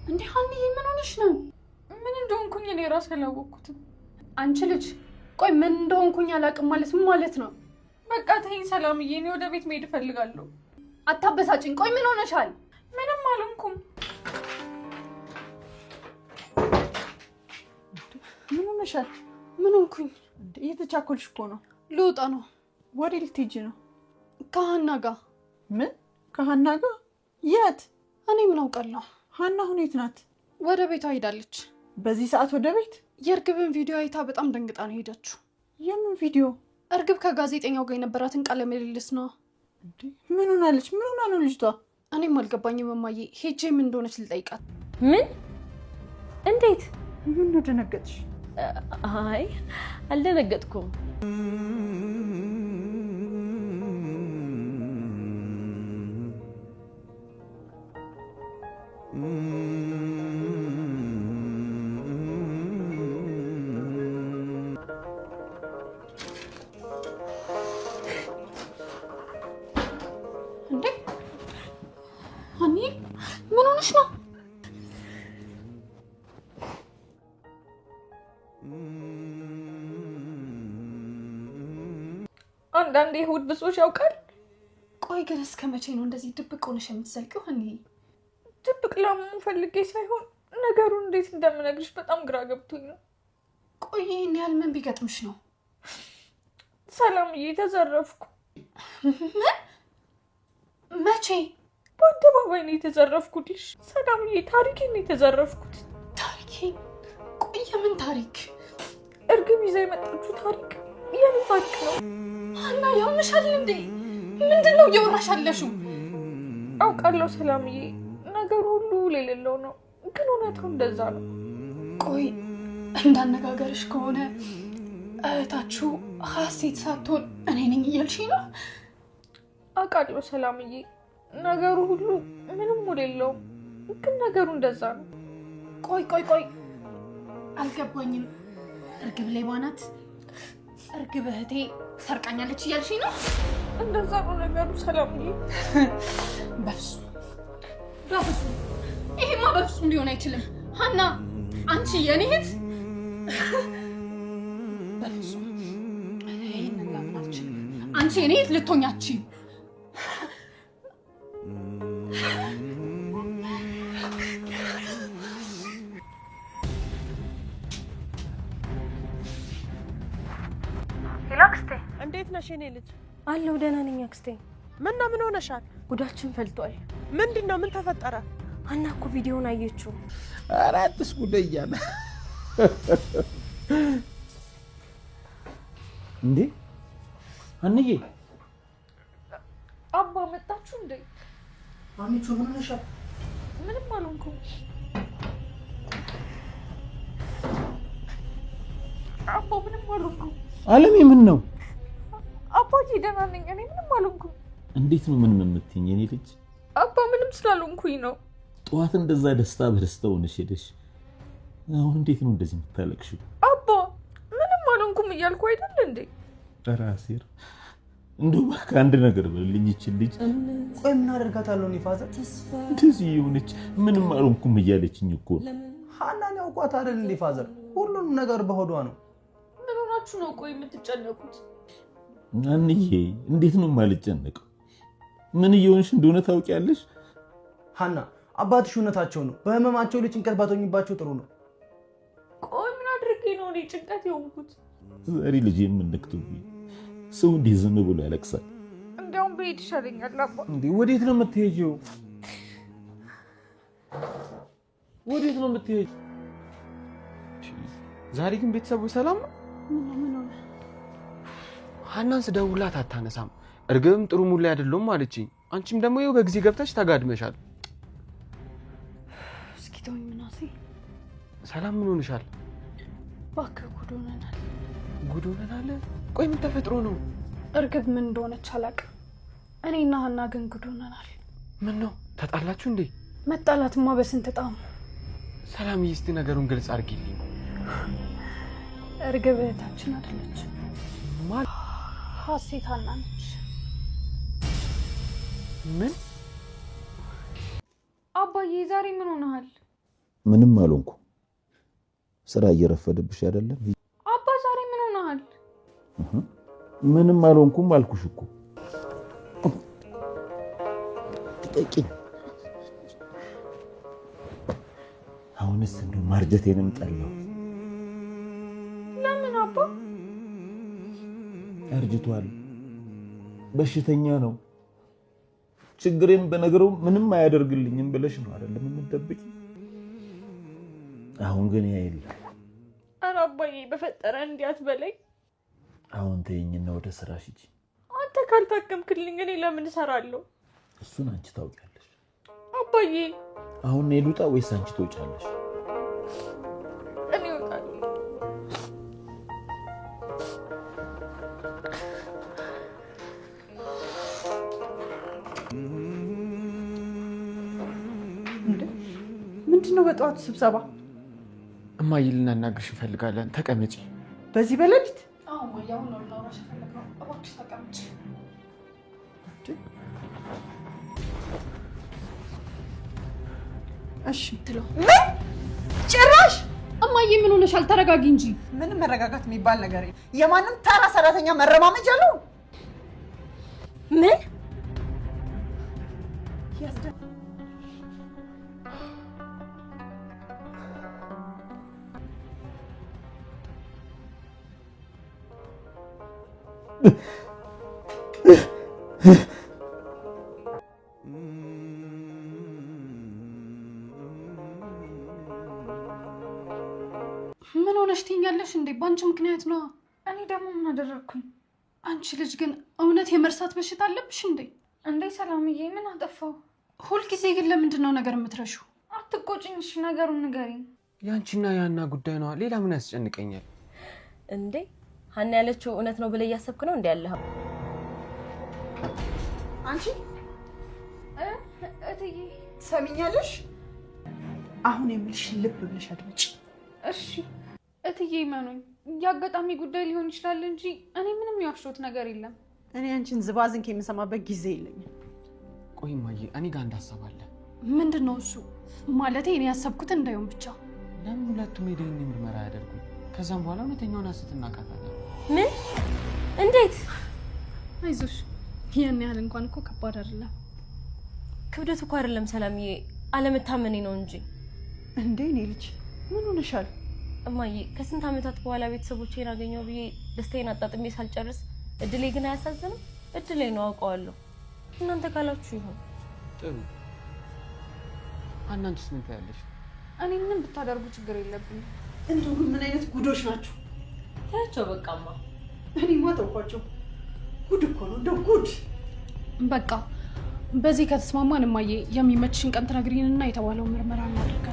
እንዴ ሀኒዬ፣ ምን ሆነሽ ነው? ምን እንደሆንኩኝ እኔ ራሴ አላወቅኩትም። አንቺ ልጅ ቆይ ምን እንደሆንኩኝ አላውቅም ማለት ምን ማለት ነው? በቃ ተይኝ ሰላምዬ፣ እኔ ወደ ቤት መሄድ እፈልጋለሁ። አታበሳጭኝ። ቆይ ምን ሆነሻል? ምንም አልሆንኩም። ምን ሆነሻል? ምን ሆንኩኝ? እየተቻኮልሽ እኮ ነው። ልወጣ ነው። ወዴት ልትሄጂ ነው? ከሀና ጋር። ምን? ከሀና ጋር? የት? እኔ ምን አውቃለሁ? ሀና አሁን የት ናት? ወደ ቤቷ ሄዳለች። በዚህ ሰዓት ወደ ቤት? የእርግብን ቪዲዮ አይታ በጣም ደንግጣ ነው የሄደችው። የምን ቪዲዮ? እርግብ ከጋዜጠኛው ጋር የነበራትን ቃለ ምልልስ ነው። ምን ሆናለች? ምን ሆና ነው ልጅቷ? እኔም አልገባኝም እማዬ። ሄጄ ምን እንደሆነች ልጠይቃት። ምን? እንዴት? ምን ነው ደነገጥሽ? አይ አልደነገጥኩም። እንዴ ሀኒ፣ ምን ሆነሽ ነው? አንዳንዴ እሑድ ብሶሽ ያውቃል። ቆይ ግን እስከ መቼ ነው እንደዚህ ድብቅ ሆነሽ የምትዘልቂው? ሀኒ፣ ድብቅ ለመሆን ፈልጌ ሳይሆን ነገሩን እንዴት እንደምነግርሽ በጣም ግራ ገብቶኝ ነው። ቆይ ይህን ያህል ምን ቢገጥምሽ ነው? ሰላምዬ፣ ተዘረፍኩ። ምን? መቼ? በአደባባይ ነው የተዘረፍኩልሽ ሰላምዬ። ታሪኬን ነው የተዘረፍኩት። ታሪኬን? ቆይ የምን ታሪክ? እርግብ ይዛ የመጣችው ታሪክ የኔ ታሪክ ነው። ሀና ያምሻል እንዴ? ምንድን ነው እየወራሽ ያለሽው? አውቃለሁ ሰላምዬ፣ ነገሩ ሁሉ ውል የሌለው ነው፣ ግን እውነቱ እንደዛ ነው። ቆይ እንዳነጋገርሽ ከሆነ እህታችሁ ሀሴት ሳትሆን እኔ ነኝ እያልሽኝ ነው? አውቃለሁ ሰላምዬ፣ ነገሩ ሁሉ ምንም ውል የለውም፣ ግን ነገሩ እንደዛ ነው። ቆይ ቆይ ቆይ አልገባኝም። እርግብ ሌባ ናት? እርግብ እህቴ ሰርቃኛለች እያልሽኝ ነው? እንደዛ ነው ነገሩ ሰላምዬ። በፍጹም በፍጹም፣ ይሄማ በፍጹም ሊሆን አይችልም። ሀና አንቺ የኔ እህት? በፍጹም ይሄንን ላምን አልችልም። አንቺ የኔ እህት ልትሆኝ አትችይም። Hello አክስቴ፣ እንዴት ነሽ የኔ ልጅ? አለሁ ደህና ነኝ አክስቴ። ምነው ምን ሆነሻል? ጉዳችን ፈልጧል። ምንድን ነው? ምን ተፈጠረ? ሀና እኮ ቪዲዮን አየችው። ኧረ አዲስ ጉዳይ ነህ እንዴ ሀንዬ? አባ መጣችሁ እንዴ? ሀኒቾ ምን ሆነሻል? ምንም አልሆንኩም። አባ ምንም አልሆንኩም። አለሜ ምን ነው? አባዬ ደህና ነኝ እኔ ምንም አልሆንኩም። እንዴት ነው ምንም የምትይኝ የኔ ልጅ? አባ ምንም ስላልሆንኩኝ ነው። ጠዋት እንደዛ ደስታ በደስታ ሆነሽ ሄደሽ አሁን እንዴት ነው እንደዚህ የምታለቅሽው? አባ ምንም አልሆንኩም እያልኩ አይደል እንዴ? ኧረ አሴር እንደው እባክህ አንድ ነገር በልልኝ። ይችን ልጅ ቆይ ምን አደርጋታለሁ እኔ father? እንደዚህ የሆነች ምንም አልሆንኩም እያለችኝ እኮ ነው። ሀናን ያውቋት አይደል እንዴ father? ሁሉንም ነገር በሆዷ ነው። ምን ሆናችሁ ነው ቆይ የምትጨነቁት? አንዬ እንዴት ነው የማልጨነቀው? ምን እየሆንሽ እንደሆነ ታውቂያለሽ? ሀና አባትሽ እውነታቸው ነው። በህመማቸው ላይ ጭንቀት ባትሆኝባቸው ጥሩ ነው። ቆይ ምን አድርጌ ነው እኔ ጭንቀት የሆንኩት? ዛሬ ልጅ የምንክቱብኝ ሰው እንዲህ ዝም ብሎ ያለቅሳል? እንዲያውም ብሄድ ይሻለኛል አባ። እንዴ ወዴት ነው የምትሄጂው? ወዴት ነው የምትሄጂው? ዛሬ ግን ቤተሰቡ ሰላም ነው? ምን ሆነ? ሀናን ስደውላት አታነሳም። እርግብም ጥሩ ሙድ ላይ አይደለሁም አለችኝ። አንቺም ደግሞ ይኸው በጊዜ ገብተሽ ተጋድመሻል። እስኪ ተወኝ ምናሴ። ሰላም ምን ሆንሻል? እባክህ ጉድ ሆነናል። ጉድ ሆነናል? ቆይ ምን ተፈጥሮ ነው? እርግብ ምን እንደሆነች አላውቅም። እኔና ሀና ግን ጉድ ሆነናል። ምን ነው ተጣላችሁ እንዴ? መጣላትማ በስንት ጣሙ። ሰላምዬ እስቲ ነገሩን ግልጽ አድርጊልኝ። እርግብ እህታችን አይደለች፣ ማን? ሀሴት ሀና ነች። ምን? አባዬ ዛሬ ምን ሆነሃል? ምንም አልሆንኩም። ስራ እየረፈደብሽ አይደለም? አባ ዛሬ ምን ሆነሃል? ምንም አልሆንኩም አልኩሽ እኮ። ልቀቂኝ። አሁንስ እንደው ማርጀቴንም ጠላሁት። ለምን አባ? አርጅቷል፣ በሽተኛ ነው። ችግሬን በነገረው ምንም አያደርግልኝም ብለሽ ነው አይደለም የምትደብቂ? አሁን ግን ያ የለም። ኧረ አባዬ በፈጠረ እንዲህ አትበለኝ። አሁን ተይኝና ወደ ስራሽ ሂጂ። አንተ ካልታከምክልኝ እኔ ለምን እሰራለሁ? እሱን አንቺ ታውቂያለሽ። አባዬ አሁን እኔ ልውጣ ወይስ አንቺ ትወጫለሽ? እኔ እወጣለሁ። እንዴ ምንድን ነው በጠዋቱ ስብሰባ? እማዬ ልናናግርሽ እንፈልጋለን። ተቀመጪ። በዚህ በሌሊት? አዎ እማዬ፣ አሁን ነው ልናወራሽ የፈለግነው። እባክሽ ተቀመጪ። እሺ ምን ጭራሽ? እማዬ ምን ሆነሻል? ተረጋጊ እንጂ። ምንም መረጋጋት የሚባል ነገር የለም። የማንም ተራ ሰራተኛ መረማመጃ አለው። ምን ምን ሆነሽ ትይኛለሽ እንዴ? በአንቺ ምክንያት ነዋ። እኔ ደግሞ ምን አደረግኩኝ? አንቺ ልጅ ግን እውነት የመርሳት በሽታ አለብሽ እንዴ? እንዴ ሰላምዬ፣ ምን አጠፋው? ሁልጊዜ ግን ለምንድን ነው ነገር የምትረሺው? አትቆጭኝ። እሺ ነገሩን ንገሪኝ። የአንቺና የሀና ጉዳይ ነዋ። ሌላ ምን ያስጨንቀኛል? እንዴ ሀና ያለችው እውነት ነው ብለህ እያሰብክ ነው እንዴ ያለኸው? አንቺ እትዬ ትሰሚኛለሽ? አሁን የምልሽ ልብ ብለሽ አድምጪ። እሺ እትዬ፣ ይመኑኝ፣ የአጋጣሚ ጉዳይ ሊሆን ይችላል እንጂ እኔ ምንም የዋሸሁት ነገር የለም። እኔ አንቺን ዝባዝንክ የምሰማበት ጊዜ የለኝም። ቆይ እማዬ፣ እኔ ጋር አንድ ሀሳብ አለ። ምንድን ነው እሱ? ማለቴ እኔ ያሰብኩት እንዳይሆን ብቻ። ለምን ሁለቱም የዲኤንኤ ምርመራ አያደርጉም? ከዛም በኋላ እውነተኛውን ሀሰት እናውቃታለን። ምን? እንዴት? አይዞሽ፣ ያን ያህል እንኳን እኮ ከባድ አይደለም። ክብደቱ እኮ አይደለም ሰላምዬ፣ አለመታመኔ ነው እንጂ። እንዴ እኔ ልጅ ምን ሆነሻል? እማዬ ከስንት ዓመታት በኋላ ቤተሰቦቼን አገኘው ብዬ ደስታዬን አጣጥሜ ሳልጨርስ እድሌ ግን አያሳዝንም? እድሌ ነው አውቀዋለሁ። እናንተ ካላችሁ ይሁን። ጥሩ። ሀና አንቺስ ምን ትያለሽ? እኔ ምንም ብታደርጉ ችግር የለብኝም። እንደው ግን ምን አይነት ጉዶች ናቸው? ታያቸው በቃማ። እኔማ ተውኳቸው። ጉድ እኮ ነው እንደው ጉድ። በቃ በዚህ ከተስማማን እማዬ የሚመችሽን ቀን ትነግሪንና የተባለውን ምርመራ እናደርጋለን።